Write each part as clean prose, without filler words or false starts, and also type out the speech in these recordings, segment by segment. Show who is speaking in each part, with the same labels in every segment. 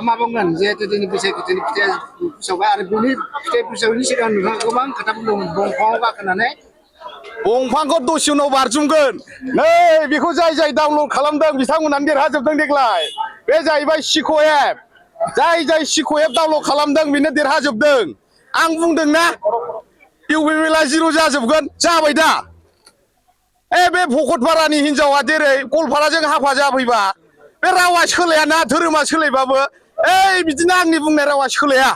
Speaker 1: मा बुंगोन जिहेतु दिनै बैसागुनि फिथाइया फोसावबाय आरो बिनि फिथाइ फोसावनायनि सिगां नोंथाङा गोबां खोथा बुंदोंमोन दंफाङाव गाखोनानै
Speaker 2: दंफांखौ दसे उनाव बारजुमगोन नै बेखौ जाय डाउनलड खालामदों बिथांमोनानो देरहाजोबदों देग्लाय बे जाहैबाय सिख' एप जाय सिख' एप डाउनलड खालामदों बेनो देरहाजोबदों आं बुंदों ना UPPL आ 0 जाजोबगोन जाबाय दा बे भकतपारानि हिनजावा जेरै गलपाराजों हाबा जाफैबा बे रावा सोलायाना धोरोमा सोलायबाबो बिदिनो आंनि बुंनाय रावा सोलाया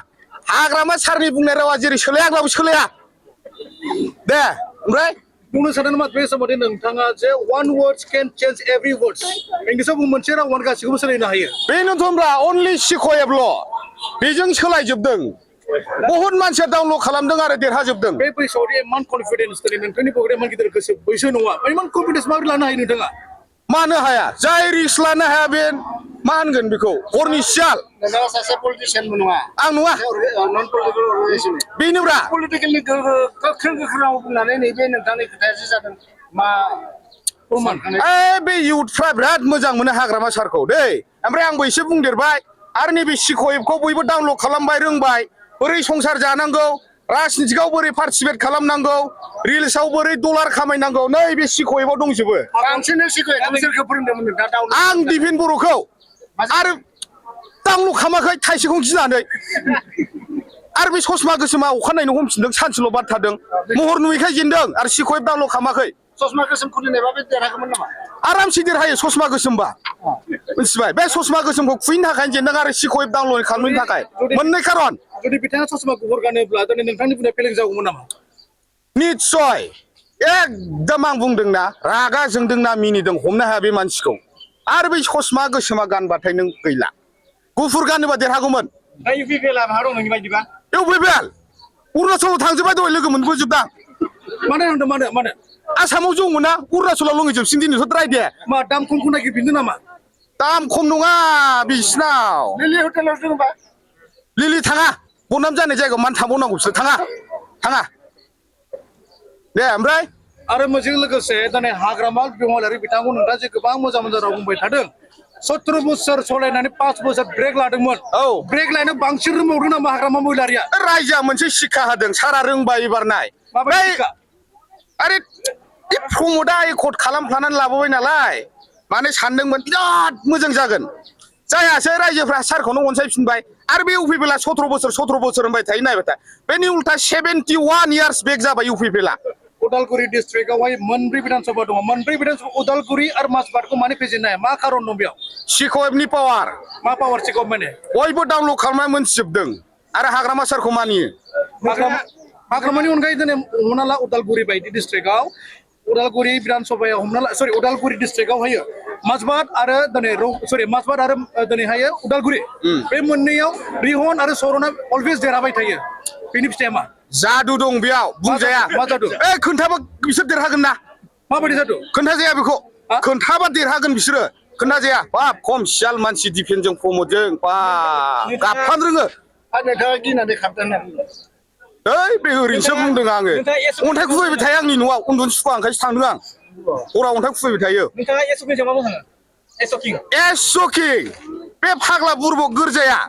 Speaker 2: हाग्रामा सारनि बुंनाय रावा जेरै सोलाया आंनाबो सोलाया दे ओमफ्राय
Speaker 3: बुंनो सानो नामा बे समाव नोंथाङा जे one words can change every words इंलिसाव मोनसे रावानो गासैखौबो सोलायनो हायो
Speaker 2: बेनोथ' होनब्ला अनलि सिख' एपल' बेजों सोलायजोबदों बहुत मानसिया डाउनलड खालामदों आरो देरहाजोबदों
Speaker 3: बे बैसोआव इमान कनफिडेन्स दिनै नोंथांनि पकेटआव इमान गिदिर गोसो बैसो नङा इमान कनफिडेन्स माबोरै लानो हायो नोंथाङा
Speaker 2: मानो हाया जाय रिस्क लानो हाया बे मा होनगोन बेखौ हरनि सियाल
Speaker 1: नोंथाङा सासे पलिटिसियानबो नङा
Speaker 2: आं नङा
Speaker 1: नन पलिटिकेल अर्गानाइजेसन
Speaker 2: बेनोब्रा
Speaker 1: पलिटिकेलनि गोख्रों राव बुंनानै नैबे नोंथांनि खोथायासो जादों मा
Speaker 2: बे इउथफ्रा बिराद मोजां मोनो हाग्रामा सारखौ दै ओमफ्राय आंबो एसे बुंदेरबाय आरो नैबे सिख' एपखौ बयबो डाउनलड खालामबाय रोंबाय बोरै संसार जानांगौ राजनितिकआव बोरै पार्टिसिपेट खालामनांगौ रिल्सआव बोरै डलार खामायनांगौ नै बे सिख' एपआव दंजोबो
Speaker 1: बांसिन सिख' एपखौ सोरखौ फोरोंदोंमोन नोंथाङा
Speaker 2: आं दिपेन बर'खौ आरो डाउनलड खालामाखै थाइसेखौ गिनानै आरो बे ससमा गोसोमा अखानायनो हमफिनदों सानसेल' बाद थादों महर नुयैखाय जेनदों आरो सिख' एप डाउनलड खालामाखै
Speaker 1: ससमा गोसोम खुलिनायबा बे देरहागौमोन नामा
Speaker 2: आरामसे देरहायो ससमा गोसोमबा मिथिबाय बे ससमा गोसोमखौ खुयैनो थाखाय जेनदों आरो सिख' एप डाउनलड खालामनायनि थाखाय मोननै खारन
Speaker 3: जुदि बिथाङा ससमा गुफुर गानोब्ला दिनै नोंथांनि बुंनाय फेलें जागौमोन नामा
Speaker 2: निस्सय एकदम आं बुंदोंना रागा जोंदोंना मिनिदों हमनो हाया बे मानसिखौ आरो बै ससमा गोसोमा गानबाथाय नों गैला गुफुर गानोबा देरहागौमोन
Speaker 1: दा UPPL आ मा दं नोंनि बायदिबा
Speaker 2: UPPL अरुणाचलाव थांजोबबाय दहाय लोगो मोनबोजोबदां
Speaker 3: मानो
Speaker 2: आसामाव जौमोना अरुणाचलाव लोंहैजोबसिन दिनैथ' द्रायदे
Speaker 3: मा दाम खमखौ नागिरफिनदों नामा
Speaker 2: दाम खम नङा बिसिनाव
Speaker 1: लिलि हटेलाव दङबा
Speaker 2: लिलि थाङा बदनाम जानाय जायगायाव मानो थांबावनांगौ बिसोर थाङा दे ओमफ्राय
Speaker 3: आरो मोनसे लोगोसे दिनै हाग्रामा बेंगलारि बिथांखौ नोंथाङा जे गोबां मोजां राव बुंबाय थादों 17 बोसोर सलायनानै 5 बोसोर ब्रेक लादोंमोन ब्रेक लायनो बांसिन रोंबावदों नामा हाग्रामा महिलारिया
Speaker 2: रायजोआ मोनसे शिक्षा होदों सारा रोंबाय एबार नाय आरे प्रमदा एकर्ड खालामफ्लानानै लाबोबाय नालाय माने सानदोंमोन बिराद मोजां जागोन जायासै रायजोफ्रा सारखौनो अनसायफिनबाय आरो बे UPPL आ 17 बोसोर होनबाय थायो नायबाय बेनि उल्था 71 इयार्स बेक जाबाय UPPL आ
Speaker 3: उदालगुरि डिस्ट्रिक्टआवहाय मोनब्रै विधानसभा दङ मोनब्रै विधानसभा उदालगुरि आरो माजबाटखौ मानो फेजेननो हाया मा खारन दं बेयाव
Speaker 2: सिख' एपनि पावार
Speaker 3: मा पावार सिख' एप माने
Speaker 2: बयबो डाउनलड खालामनानै मोनथिजोबदों आरो हाग्रामा सारखौ मानियो
Speaker 3: हाग्रामानि अनगायै दिनै हमना ला उदालगुरि बायदि डिस्ट्रिक्टआव उदालगुरि विधानसभायाव हमना ला उदालगुरि डिस्ट्रिक्टआवहायो माजबाट आरो दिनै माजबाट आरो दिनैहायो उदालगुरि बे मोननैयाव रिहन आरो सरना अलवेज देरहाबाय थायो बेनि फिथाइया मा
Speaker 2: जादु दं बेयाव बुंजाया
Speaker 3: मा जादु
Speaker 2: खोन्थाबा बिसोर देरहागोन ना
Speaker 3: माबायदि जादु
Speaker 2: खोन्थाजाया बेखौ खोन्थाबा देरहागोन बिसोरो खोन्थाजाया बाब खम सियाल मानसि डिफेन्सजों प्रमदजों बाब गाबफानो रोङो
Speaker 1: नोंथाङा गिनानै खारदों होनना
Speaker 2: बे ओरैनोसो बुंदों आङो अन्थाइ खुबैबाय थायो आंनि न'आव उन्दुनो सुखुवा ओंखायसो थांदों आं हराव अन्थाइ खुबैबाय थायो
Speaker 3: नोंथाङा एसकिं मा बुङो
Speaker 2: एसकिं बे फाग्ला बुरबक गोरजाया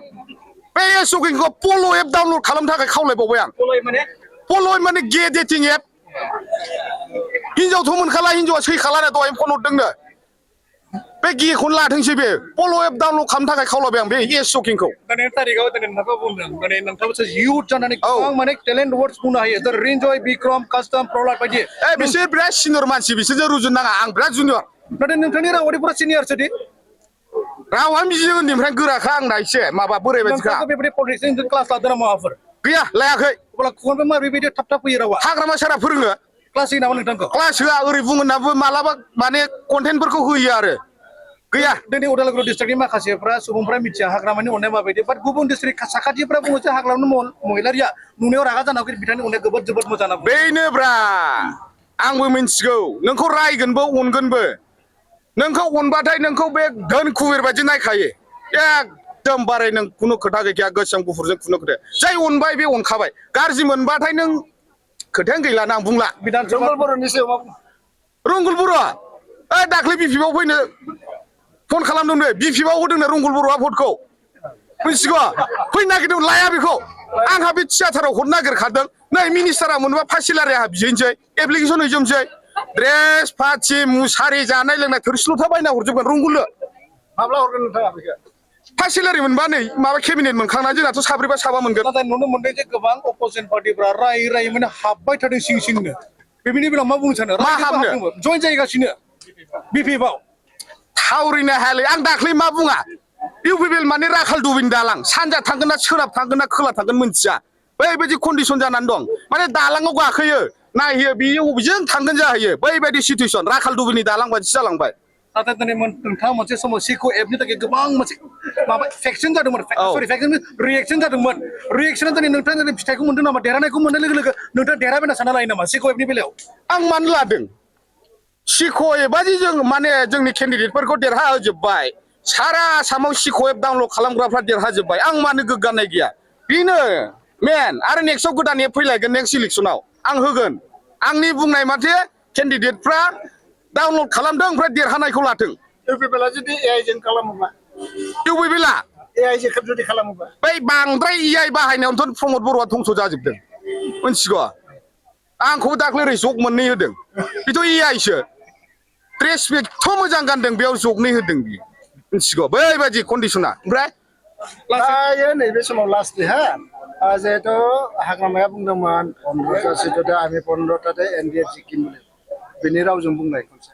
Speaker 2: बे एसकिंखौ पल' एप डाउनलड खालामनो थाखाय खावलायबावबाय आं पल' एप माने गे डेटिं एप हिनजावथ' मोनखाला हिनजावा सैखालानो दहाय फन हरदोंनो बे गेखौनो लाथोंसै बे पल' एप डाउनलड खालामनो थाखाय खावलायबाय आं बे एसकिंखौ
Speaker 3: दिनै तारिखाव दिनै नोंथाङा बुंदों दिनै नोंथाङासो इयुथ जानानै गोबां माने टेलेन्ट वार्डस बुंनो हायो जेरै रिन्जय बिक्रम कास्टम प्रहलाद बायदि
Speaker 2: बिसोर बिराद सिनियर मानसि बिसोरजों रुजुनो नाङा आं बिराद जुनियर
Speaker 3: नाथाय नोंथांनि रावारिफोरा सिनियरसो दि
Speaker 2: रावा बिदि उन्दैनिफ्राय गोराखा आंना एसे माबा बोराय बायदिखा
Speaker 3: बेबायदि पलिटिक्सनि क्लास लादों नामा माबाफोर
Speaker 2: गैया लायाखै
Speaker 3: अब्ला खनबा माबोरै थाब फैयो रावा
Speaker 2: हाग्रामा सारा फोरोङो
Speaker 3: क्लास होयो नामा नोंथांखौ
Speaker 2: क्लास होआ ओरै बुङो होननाबो मालाबा माने कन्टेन्टफोरखौ होयो आरो गैया
Speaker 3: दिनै उदालगुरि डिस्ट्रिक्टनि माखासेफ्रा सुबुंफ्रा मिथिया हाग्रामानि अननाय माबायदि बाट गुबुन डिस्ट्रिक्ट साखाथिफ्रा बुङो जे हाग्रामानि महिलारिया नुनायाव रागा जानांगौ बिथांनि अननाया जोबोद मोजां
Speaker 2: बेनोब्रा आंबो मिथिगौ नोंखौ रायगोनबो अनगोनबो नोंखौ अनबाथाय नोंखौ बे धोन कुबेर बायदि नायखायो एकदम बाराय नों खुनु खोथा गैया गोसोम गुफुरजों खुनु खोथा जाय अनबाय बे अनखाबाय गाज्रि मोनबाथाय नों खोथायानो गैला ना आं बुंला
Speaker 1: रंगल बर'नि सायाव मा
Speaker 2: रंगल बर' दाख्लै बिपिआव फैनो फन खालामदोंनो बिपिआव होदोंनो रंगुल बर'आ भटखौ मिथिगौ फैनो नागिरदों लाया बेखौ आंहा बे थियाटाराव हरनो नागिरखादों नै मिनिस्टारा मोनबा फासिलारि आंहा बिहैनोसै एप्लिकेसन हैजोबनोसै ड्रेस पाथि मुसारि जानाय लोंनाय थोरसि लथा बायना हरजोबगोन रंगुलनो
Speaker 1: माब्ला हरगोन नोंथाङा बेखौ
Speaker 2: फासिलारि मोनबा नै माबा केबिनेट मोनखांना जोंनाथ' साब्रैबा साबा मोनगोन
Speaker 3: नाथाय नुनो मोनदों जे गोबां अपोजिसन पार्टिफ्रा रायै माने हाबबाय थादों सिं सिंनो बेनि बेलायाव मा बुंनो सानो
Speaker 2: मा हाबनो
Speaker 3: जइन जाहैगासिनो बिपिएफआव
Speaker 2: थावरिनो हायालै आं दाख्लै मा बुङा इउपिपिएल माने राखाल दुबिनि दालां सानजा थांगोन ना सोनाब थांगोन ना खोला थांगोन मोनथिया बैबायदि कन्डिसन जानानै दं माने दालाङाव गाखोयो नायहैयो बियो बबेजों थांगोन जाहैयो बैबायदि सिटुएसन राखाल दुबिनि दालां बायदि जालांबाय
Speaker 3: नाथाय दिनै नोंथाङा मोनसे समाव सिखौ एपनि थाखाय गोबां मोनसे माबा फेक्सन जादोंमोन सरि फेक्सन रिएक्सन जादोंमोन रिएक्सना दिनै नोंथाङा दिनै फिथाइखौ मोनदों नामा देरहानायखौ मोननाय लोगो लोगो नोंथाङा देरहाबाय होनना सानना लायो नामा सिखौ एपनि बेलायाव
Speaker 2: आं मानो लादों सिख' एबादि जों माने जोंनि केन्डिडेटफोरखौ देरहा होजोब्बाय सारा आसामाव सिख' एप डाउनलड खालामग्राफ्रा देरहाजोब्बाय आं मानो गोग्गानाय गैया बेनो मेन आरो नेक्स्टआव गोदान एप फैलायगोन नेक्स्ट इलेक्सनाव आं होगोन आंनि बुंनाय माथे केन्डिडेटफ्रा डाउनलड खालामदों ओमफ्राय देरहानायखौ लाथों
Speaker 1: इउपिपिएलआ जुदि एआइ जों खालामोबा
Speaker 2: इउपिपिएलआ
Speaker 1: एआइ जों जुदि खालामोबा
Speaker 2: बै बांद्राय एआइ बाहायनायावनोथ' प्रमद बर'आ धंस' जाजोबदों मिथिगौ आंखौबो दाख्लै ओरै जग मोननै होदों बेथ' एआइसो ड्रेस बेथ' मोजां गानदों बेयाव जगनै होदों बियो मिथिगौ बैबायदि कन्डिसना ओमफ्राय
Speaker 1: दायो नैबे समाव लास्टनि हा जिहेथु हाग्रामाया बुंदोंमोन 15टा सिटआव आर्मि 15टाতে एनडिए जिकिन बिनि रावजों बुंनाय खनसे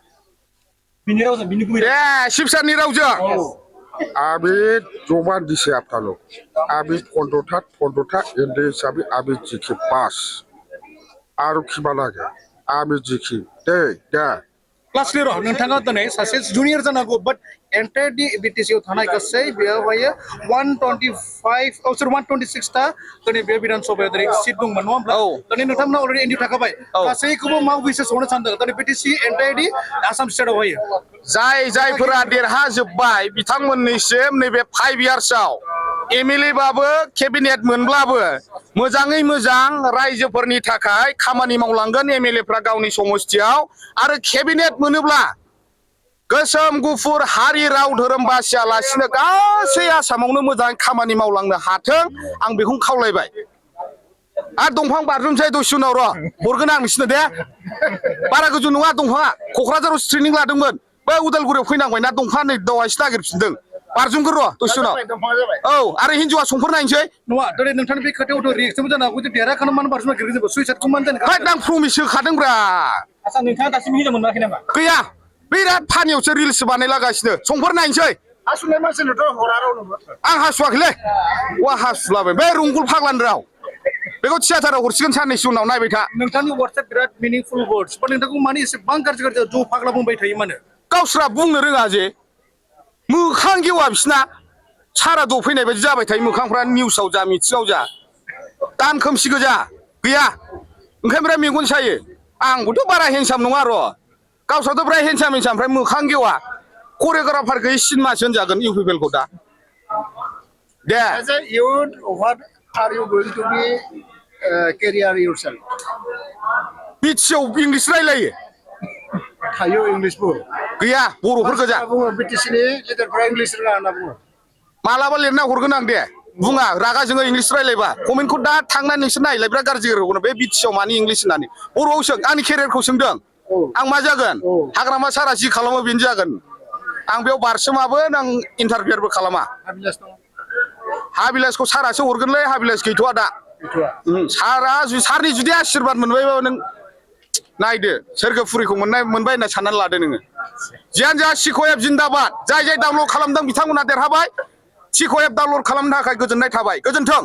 Speaker 1: बिनि रावजों बिनि गुबै
Speaker 2: शिबसारनि रावजों
Speaker 4: अभी जबान दिसे आपका लोग अभी 15टा एनडीए हिसाबै अभी जिखी पास आरो खिमा लागे अभी जिखी दे
Speaker 3: लास्टलि र' नोंथाङा दिनै सासे जुनियर जानांगौ बाट एन्टायर दि बिटिसिआव थानाय गासै बेयावहाय 126टा दिनै बे बिधान सभायाव दिनै सिट दंमोन नङा होमब्ला दिनै नोंथांमोना अलरेडि एनडिए थाखाबाय गासैखौबो मा बिसेस हरनो सानदों दिनै बिटिसि एन्टायर दि आसाम स्टेटआवहाय
Speaker 2: जायफोरा देरहाजोब्बाय बिथांमोननिसिम नैबे 5 इयार्सआव एमएलए बाबो केबिनेट मोनब्लाबो मोजाङै मोजां रायजोफोरनि थाखाय खामानि मावलांगोन एमएलएफ्रा गावनि समस्थियाव आरो केबिनेट मोनोब्ला गोसोम गुफुर हारि राव धोरोम बासियालासिनो गासै आसामावनो मोजाङै खामानि मावलांनो हाथों आं बेखौनो खावलायबाय आरो दंफां बारजुमसै दसे उनाव र' हरगोन आं नोंसिनो दे बारा गोजौ नङा दंफाङा क'क्राझाराव ट्रेनिं लादोंमोन बै उदालगुरियाव फैनांबायना दंफाङा नै दावायसो नागिरफिनदों बारजुमगोन र' दसे उनाव औ आरो हिन्जावा संफोर नायनोसै
Speaker 3: नङा दिनै नोंथांनि बे खोथायावथ' रिएक्सनबो जानो हागौ देरहाखानो मानो बारजुम नागिरगोन सुइसाइडखौ मानो जानो
Speaker 2: आं प्रमिस होखादोंब्रा
Speaker 3: आसा नोंथाङा दासिम हिनजाव मोनाखै नामा
Speaker 2: गैया बिराद फानियावसो रिल्स बानायलागासिनो संफोर नायनोसै
Speaker 1: हासुनाय मानसिनोथ' हरा रावनोबो
Speaker 2: आं हासुवाखैलै वा हासुलाबाय बे रंगुल फाग्लानि राव बेखौ थियाटाराव हरसिगोन साननैसो उनाव नायबाय था
Speaker 3: नोंथांनि वार्डआ बिराद मिनिंफुल वर्ड्स बा नोंथांखौ माने एसेबां गाज्रि गाज्रि ज' फाग्ला बुंबाय थायो मानो
Speaker 2: गावस्रा बुंनो रोङा जे मोखां गेवा बिसिना सारा दफैनाय बायदि जाबाय थायो मोखांफ्रा निउसाव जा मिथिङाव जा दान खोमसि गोजा गैया ओंखायनो मेगन सायो आंबोथ' बारा हेन्डसाम नङा र' गावस्राथ' बिराद हेन्डसाम ओमफ्राय मोखां गेवा करिय'ग्राफार गैयै सिनेमासो होनजागोन इउपिपिएलखौ दा दे
Speaker 1: As a youth, what are you going to be career yourself?
Speaker 2: बिटिसिआव इंलिस रायलायो
Speaker 1: थायो इंलिसबो
Speaker 2: गैया बर'फोर गोजा
Speaker 1: बुङो बिटिसिनि लिडारफ्रा इंलिस रोङा होनना बुङो
Speaker 2: मालाबा लिरना हरगोन आं दे बुङा रागा जोङो इंलिस रायलायबा कमेन्टखौ दा थांनानै नोंसोर नायलाय बिराद गाज्रि रोखोम बे बिटिसिआव मानि इंलिस होननानै बर'आव सों आंनि केरियारखौ सोंदों आं मा जागोन हाग्रामा सारा जि खालामो बेनो जागोन आं बेयाव बारसोमाबोन आं इन्टारफियारबो खालामा हाबिलासखौ सारासो हरगोनलै हाबिलास गैथ'वा दा सारा सारनि जुदि आशिर्बाद मोनबायबाबो नों नायदो सोरगोफुरिखौ मोनबाय होनना साननानै लादो नोङो जियानो जा सिख' एप जिन्दाबाद जाय डाउनलड खालामदों बिथांमोना देरहाबाय सिख' एप डाउनलड खालामनो थाखाय गोजोननाय थाबाय गोजोन्थों।